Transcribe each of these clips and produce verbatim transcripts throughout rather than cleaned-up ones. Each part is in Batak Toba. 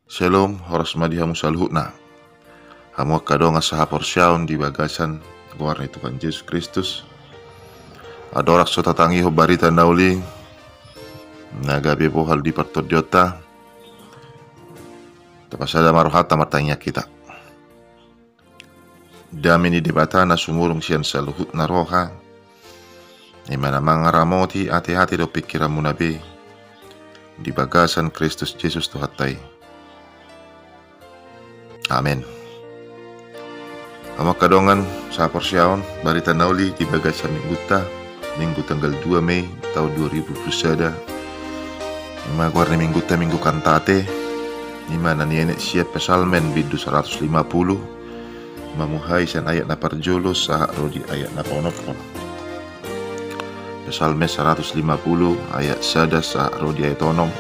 Shalom, horas ma di hamu saluhutna. Hamu angka dongan sahaporseaon di bagasan goar ni Tuhan Jesus Kristus. Andorang so tatangihon barita na uli na gabe bohal di partondionta, tapasada ma rohanta martangiang hita. Dame ni Debata na sumurung sian saluhutna roha, i ma na mangaramoti ateate dohot pingkiranmuna be di bagasan Kristus Jesus Tuhanta i. Amen. Hamu angka dongan sahaporseaon, barita na uli di bagasan minggunta, Minggu tanggal dua Mei tahun dua ribu dua puluh sada. I ma goar ni minggunta Minggu Kantate. I ma na nienet sian Psalmen bindu saratus lima puluh, mamuhai sian ayat na parjolo sahat ro di ayat na paonomhon. Psalmen saratus lima puluh ayat sada sahat ro di ayat onom.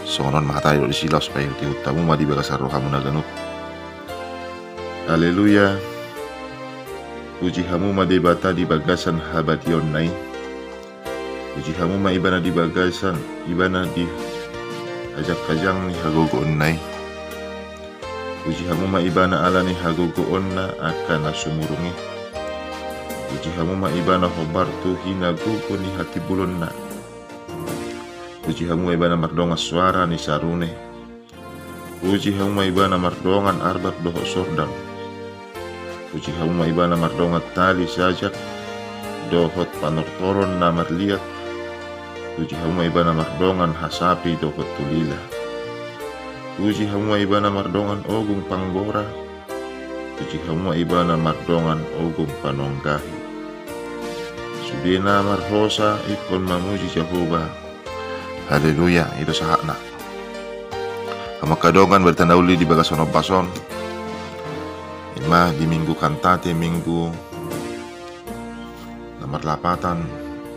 Songon on ma hata didok disi, laos paihutihut hamu ma di bagasan rohamuna ganup. Haleluya. Puji hamu ma Debata di bagasan habadiaonna i. Puji hamu ma Ibana di bagasan, Ibana di hajangkajang ni hagogoonna i. Puji hamu ma Ibana ala ni hagogoonna angka na sumurung i. Puji hamu ma Ibana hombar tu hinagogo ni hatimbulonna. Puji hamu ma Ibana mardongan soara ni sarune. Puji hamu ma Ibana mardongan arbab dohot sordang. Puji hamu ma Ibana mardongan tali sajak dohot panortoron na marliat. Puji hamu ma Ibana mardongan hasapi dohot tulila. Puji hamu ma Ibana mardongan ogung panggora. Puji hamu ma Ibana mardongan ogung panonggahi. Sude na marhosa ingkon mamuji Jahowa. Haleluya. I do sahatna. Hamu angka dongan, barita na uli di bagasan ombas on, i ma di Minggu Kantate, Minggu na marlapatan,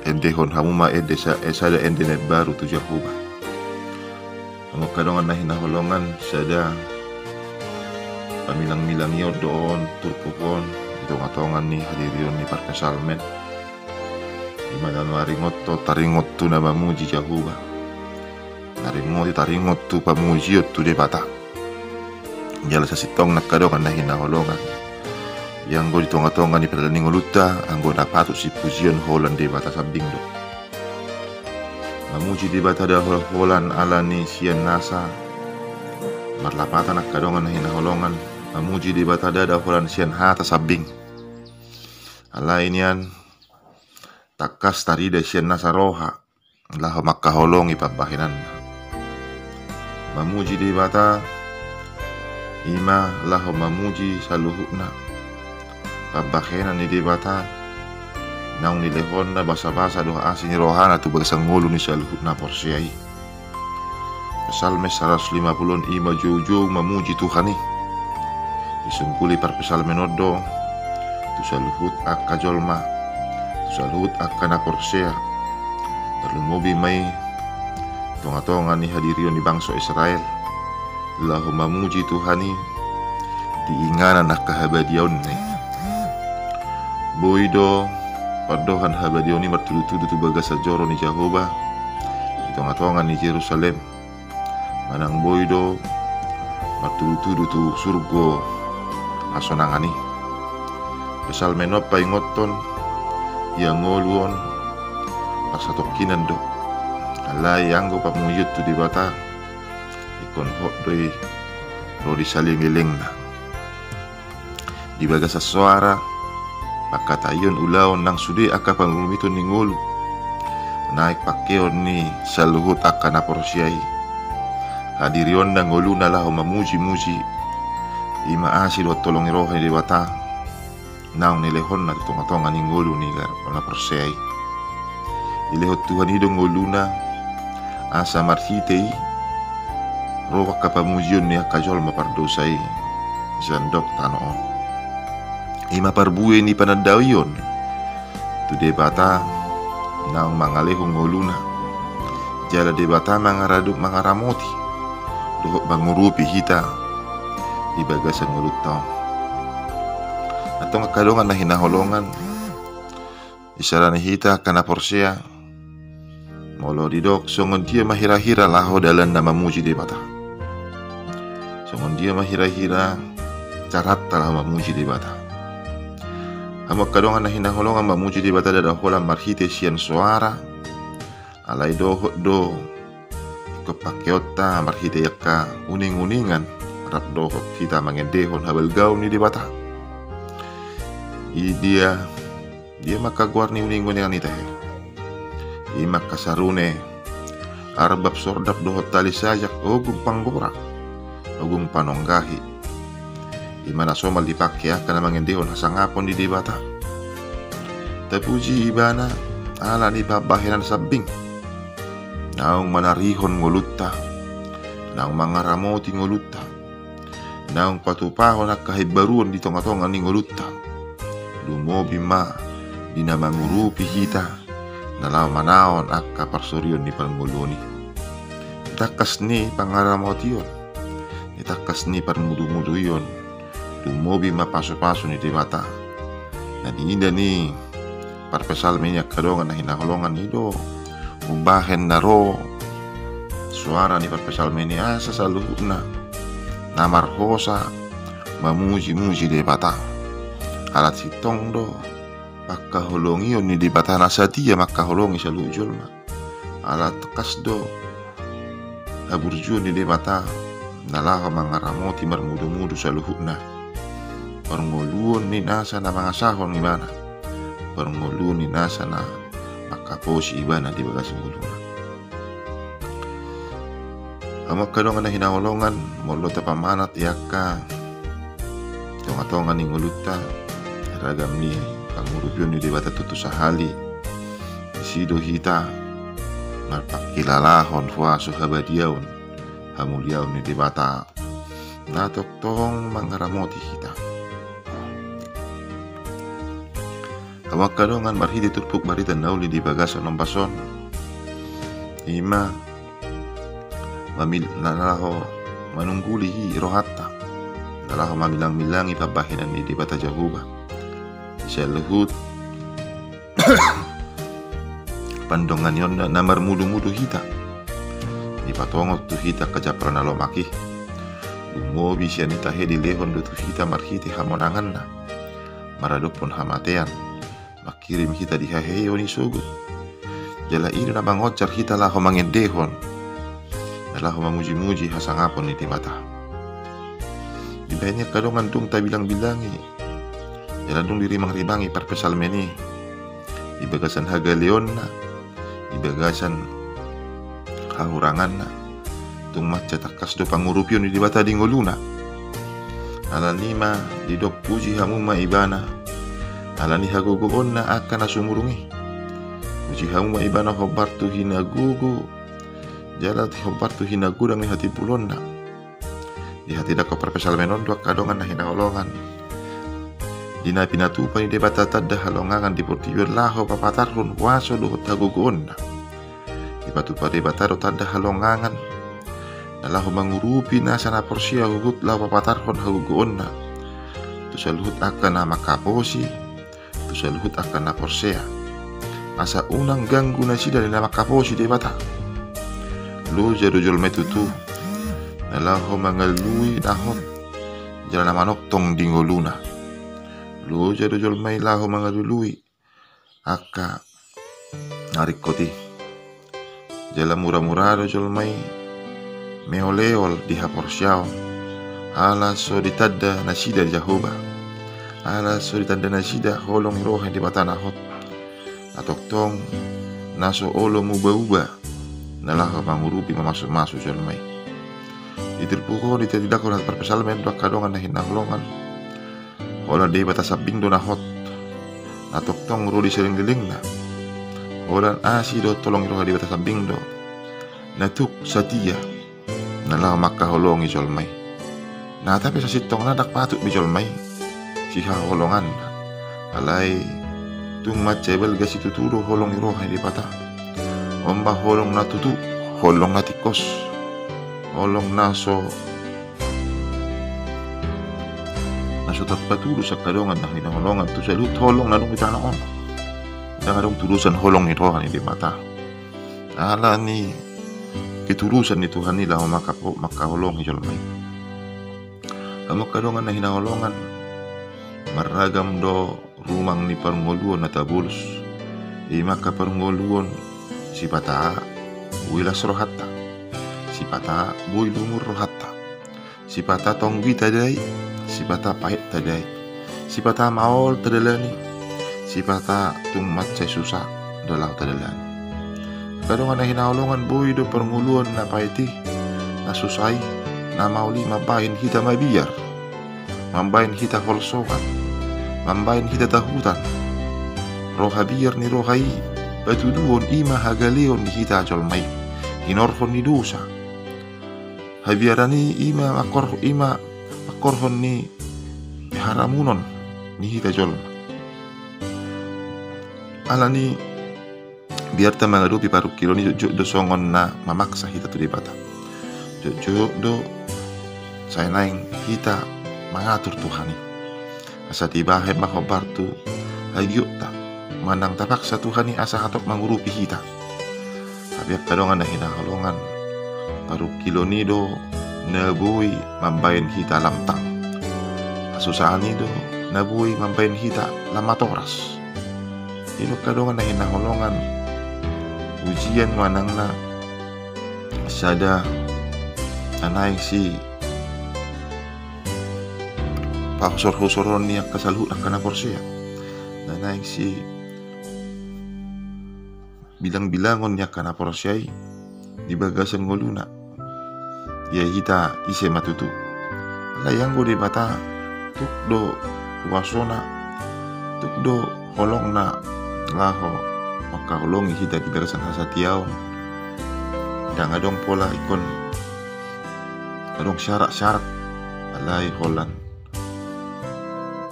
endehon hamu ma ende sa-, eh, sada ende na imbaru tu Jahowa. Hamu angka dongan na hinaholongan, sada pamilangmilangion do on, turpuk on di tongatonga ni hadirion ni parpsalmen. I ma na maringot, taringot tu na mamuji Jahowa. Na ringoti taringot tu pamujion tu Debata. Jala sasintongna angka dongan na hinaholongan, ianggo di tongatonga ni pardalanan ni ngolunta, anggo na patut sipujion holan Debata sambing do. Mamuji Debata ndada holan ala ni sian nasa. Marlapatan angka dongan na hinaholongan, mamuji Debata ndada holan sian hata sambing. Alai nian tangkas tarida sian nasa roha laho mangkaholongi pambahenanna. Mamuji Debata i ma laho mamuji saluhutna pambahenan ni Debata naung nilehonna, basabasa dohot asi ni rohana tu bagasan ngolu ni saluhut na porsea i. Psalmen saratus lima pulu on i ma joujou mamuji Tuhan i. Disungguli parpsalmen on do tu saluhut angka jolma, tu saluhut angka na porsea, tarlumobi ma i tongatonga ni hadirion ni bangso Israel, laho mamuji Tuhan i di inganan angka habadiaonna i. Boi do pandohan habadiaon i martudutudu tu bagasan joro ni Jahowa di tongatonga ni Jerusalem, manang boi do martudutudu tu surgo hasonangan i. Psalmen on paingothon ia ngolu on parsatongkinan do. Alai anggo pamujion tu Debata ingkon hot do i ro di saleleng-lelengna. Di bagasan soara, pangkataion, ulaon nang sude angka pangurumiton ni ngolu, naeng pangkeon ni saluhut angka na porsea i. Hadirionna ngoluna laho mamujimuji, i ma asi dohot holong ni roha ni Debata naung nilehonna tu tongatonga ni ngolu ni na porsea i. Dilehon Tuhan i do ngoluna, asa marhite i ro angka pamujion ni angka jolma pardosa i di sandok tano on. I ma parbue ni panandaion tu Debata naung mangalehon ngoluna. Jala Debata mangaradu-, mangaramoti dohot mangurupi hita di bagasan ngolunta on. Antong angka dongan na hinaholongan, isarani hita angka na porsea, molo didok songon dia ma hirahira laho dalanna mamuji Debata. Songon dia ma hira-hira caranta laho mamuji Debata? Hamu angka dongan na hinaholongan, mamuji Debata ndada holan marhite sian soara, alai dohot do ingkon pangkeonta marhite angka uning-uningan rap dohot hita mangendehon habalgaon ni Debata. I dia, dia ma angka goar ni uning-uningan i tahe? I ma angka sarune, arbab sordap dohot tali sajak, ogung panggora, ogung panonggahi. I ma na somal dipangke angka na mangendehon hasangapon ni Debata. Tapuji Ibana ala ni pambahenan sambing. Naung manarihon ngolunta, naung mangaramoti ngolunta, naung patupahon angka haimbaruon di tonga-tonga ni ngolunta. Lumobi ma di na mangurupi hita, na laho manaon angka parsorion ni parngoluon i. Di tangkas ni pangaramotion, di tangkas ni parmudu-muduion, lumobi ma pasu-pasu ni Debata. Na diida ni parpsalmen i angka dongan na hinaholongan, i do umbahen na ro soara ni parpsalmen i asa saluhutna na marhosa mamuji-muji Debata. Ala sintong do pangkaholongion ni Debata na satia mangkaholongi saluhut jolma. Ala tangkas do haburjuon ni Debata na laho mangaramoti marmudu-mudu saluhutna. Parngoluon ni nasa na mangasahon Ibana, parngoluon ni nasa na mangkaposi Ibana di bagasan ngoluna. Hamu angka dongan na hinaholongan, molo tapamanat i angka tonga-tonga ni ngolunta, ragam ni pangurupion ni Debata tutu sahali. Disi do hita marpangkilalahon huaso habadiaon, hamuliaon ni Debata na tongtong mangaramoti hita. Hamu angka dongan, marhite turpuk barita na uli di bagasan ombas on, i ma mamil-, na laho manungguli rohanta, na laho mamilang-milangi pambahenan ni Debata Jahowa. Di saluhut pandonganionna na marmudu-mudu hita, dipatongon tu hita angka jambaran na lomak i. Lumobi sian i tahe dilehon do tu hita marhite hamonanganna maradophon hamatean, mangkirim hita di haheheon i sogot. Jala i do na mangonjar hita laho mangendehon, na laho mamuji-muji hasangapon ni Debata. Dibahen i angka dongan dung tabilang-bilangi, jala dung dirimang-rimangi parpsalmen i, di bagasan hagaleonna, di bagasan hahuranganna, tung mansai tangkas do pangurupion ni Debata di ngoluna. Alani i ma didok, puji hamu ma Ibana ala ni hagogoonna angka na sumurung i. Puji hamu ma Ibana hombar tu hinagogo, jala hombar tu hinagodang ni hatimbulonna. Dihatindangkon parpsalmen on do angka dongan na hinaholongan, di na pinatupa ni Debata tanda halongangan di portibi on laho papatarhon huaso dohot hagogoonna. Dipatupa Debata do tanda halongangan na laho mangurupi nasa na porsea huhut laho papatarhon hagogoonna tu saluhut angka na mangkaposi, tu saluhut angka na porsea, asa unang ganggu nasida di na mangkaposi Debata. Loja do jolma i tutu na laho mangalului na hot jala na manongtong di ngoluna. Loja do jolma i laho mangalului angka na ringkot i. Jala mura-mura do jolma i meol-eol di haporseaon, ala so ditanda nasida Jahowa, ala so ditanda nasida holong ni roha ni Debata na hot, na tongtong na so olo muba-uba, na laho mangurupi mamasu-masu jolma i. Di turpuk on dihatindangkon parpsalmen do angka dongan na hinaholongan, holan Debata sambing do na hot, na tongtong ro di salelenglelengna. Holan asi dohot holong ni roha Debata sambing do na tuk satia, na laho mangkaholongi jolma i. Na tapi sasintongna ndang patut be jolma i sihaholonganna. Alai tung mansai balga situtu do holong ni roha ni Debata. On ma holong na tutu, holong na tingkos, holong na so na so tarpatulus angka dongan na hinaholongan tu saluhut holong na adong di tano on. Ndang adong tulusan holong ni roha ni Debata ala ni ketulusan ni Tuhan i laho mangka-, mangkaholongi jolma i. Hamu angka dongan na hinaholongan, marragam do rumang ni parngoluon na tabolus. I ma angka parngoluon, sipata boi las rohanta, sipata boi lungun rohanta, sipata tonggi tadai, sipata paet tadai, sipata maol tadalani, sipata tung mansai susa do laho tadalani. Angka dongan na hinaholongan, boi do parngoluon na paet i, na susa i, na maol i mambahen hita mabiar, mambahen hita holsoan, mambahen hita tahutan. Roha biar ni roha i patuduhon i ma hagaleon ni hita jolma i, hinorhon ni dosa. Habiaran i i ma mangkor-, i ma mangkorhon ni haramunon ni hita jolma. Alani biarta mangadopi parungkilon i jotjot do songon na mamaksa hita tu Debata. Jotjot do sai naeng hita mangatur Tuhan i. Asa dibahen ma hombar tu hagiotta, manang tapaksa Tuhan i asa hatop mangurupi hita. Tapi angka dongan na hinaholongan, parungkilon i do na boi mambahen hita lam tang. Hasusaan i do na boi mambahen hita lam matoras. I do angka dongan na hinaholongan, ujian manang na sada na naeng si pahusorhusoron ni angka saluhut angka na porsea, na naeng si bilangbilangon ni angka na porsea i di bagasan ngoluna. Ia hita ise ma tutu? Alai anggo Debata, tuk do kuasona, tuk do holongna laho mangkaholongi hita di bagasan hasatiaon. Ndang adong pola ingkon adong syarat-syarat, alai holan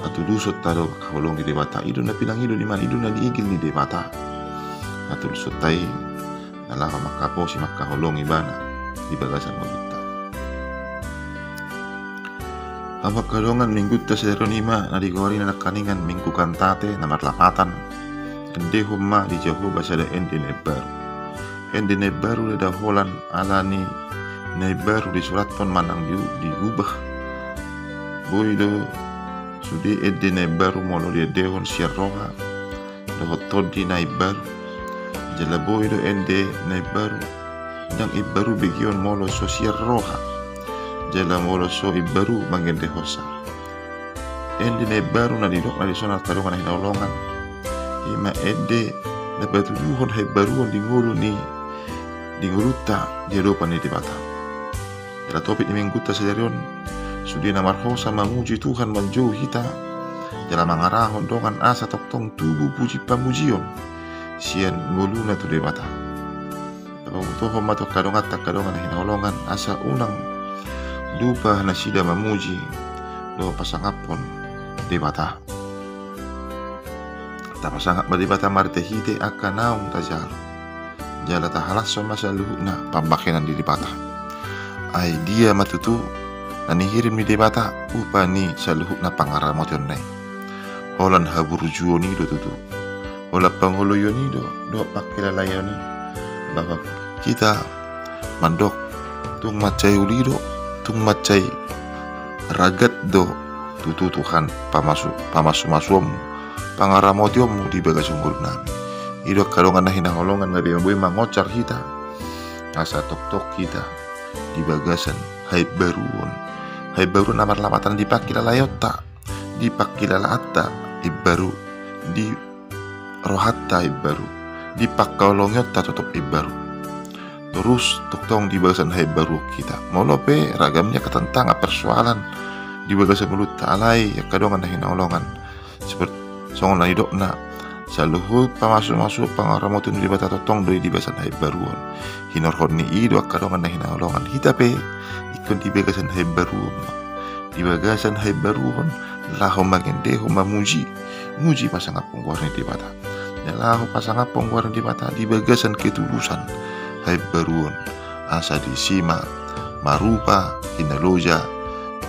hatuluson ta do mangkaholongi Debata. I do na pinangido ni ma-, i do na diigil ni Debata. Hatulusonta i na laho mangkaposi, mangkaholongi Ibana di bagasan ngolunta. Hamu angka dongan, minggunta sadari on i ma na digoari nangkaningan Minggu Kantate na marlapatan: Endehon ma di Jahowa sada ende na imbaru. Ende na imbaru ndada holan alani na imbaru disurathon manang di-, diubah. Boi do sude ende na imbaru molo diendehon sian roha dohot tondi na imbaru. Jala boi do ende na imbaru ndang imbaru begeon molo so sian roha, jala molo so imbaru mangendehonsa. Ende na imbaru na nidokna dison, angka dongan na hinaholongan, i ma ende na patuduhon haimbaruon di ngolu ni, di ngolunta di adopan ni Debata. Jala topik ni minggunta sadari on, sude na marhosa mamuji Tuhan manjou hita, jala mangarahon dongan asa tongtong tubu puji pamujion sian ngoluna tu Debata. Tapabotohon ma tu angka donganta, angka dongan na hinaholongan, asa unang lupa nasida mamuji dohot pasangaphon Debata. Tapasangap ma Debata marhitehite angka naung tajalo. Jala tahalashon ma saluhutna pambahenan ni Debata. Ai dia ma tutu na nihirim ni Debata upa ni saluhutna pangaramotionna i? Holan haburjuon i do tutu. Holan pangoloion i do, dohot pangkilalaon i, bahwa hita mandok tung mansai uli do, tung mansai ragat do tutu Tuhan pamasu-, pamasumasuonmu, pangaramotionmu di bagasan ngolunami. I do angka dongan na hinaholongan, gabe boi mangonjar hita asa tongtong hita di bagasan haimbaruon. Haimbaruon na marlapatan di pangkilalaonta, di pangkilalaanta imbaru, di rohanta imbaru, di pangkaholongionta tongtong imbaru. Torus tongtong di bagasan haimbaruon hita. Molo pe ragam ni angka tantangan, persoalan di bagasan ngolunta, alai angka dongan na hinaholongan, seperti songon na nidokna, saluhut pamasumasuon, pangaramotion ni Debata tongtong do i di bagasan haimbaruon. Hinorhon ni i do angka dongan na hinaholongan, hita pe ingkon di bagasan haimbaruon ma. Di bagasan haimbaruon laho mangendehon, mamuji, muji, pasangaphon goar ni Debata. Jala laho pasangaphon goar ni Debata di bagasan ketulusan haimbaruon, asa disi ma marupa hinaloja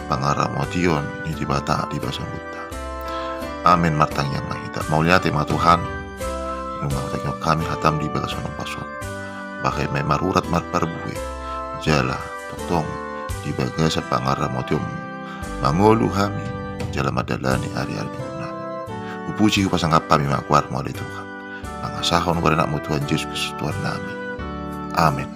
pangaramotion ni Debata di bagasan ngolunta. Amen. Martangiang ma hita. Mauliate ma Tuhan, nunga hutangihon hami hatam di bagasan ombas on. Bahen ma i marurat marparbue, jala tongtong di bagasan pangaramotionmu mangolu hami jala mandalani ari-ari ni ngolu nami. Hupuji hupasangap hami ma goarmu ale Tuhan, mangasahon goar ni anakmu Tuhan Jesus Kristus Tuhan nami. Amen.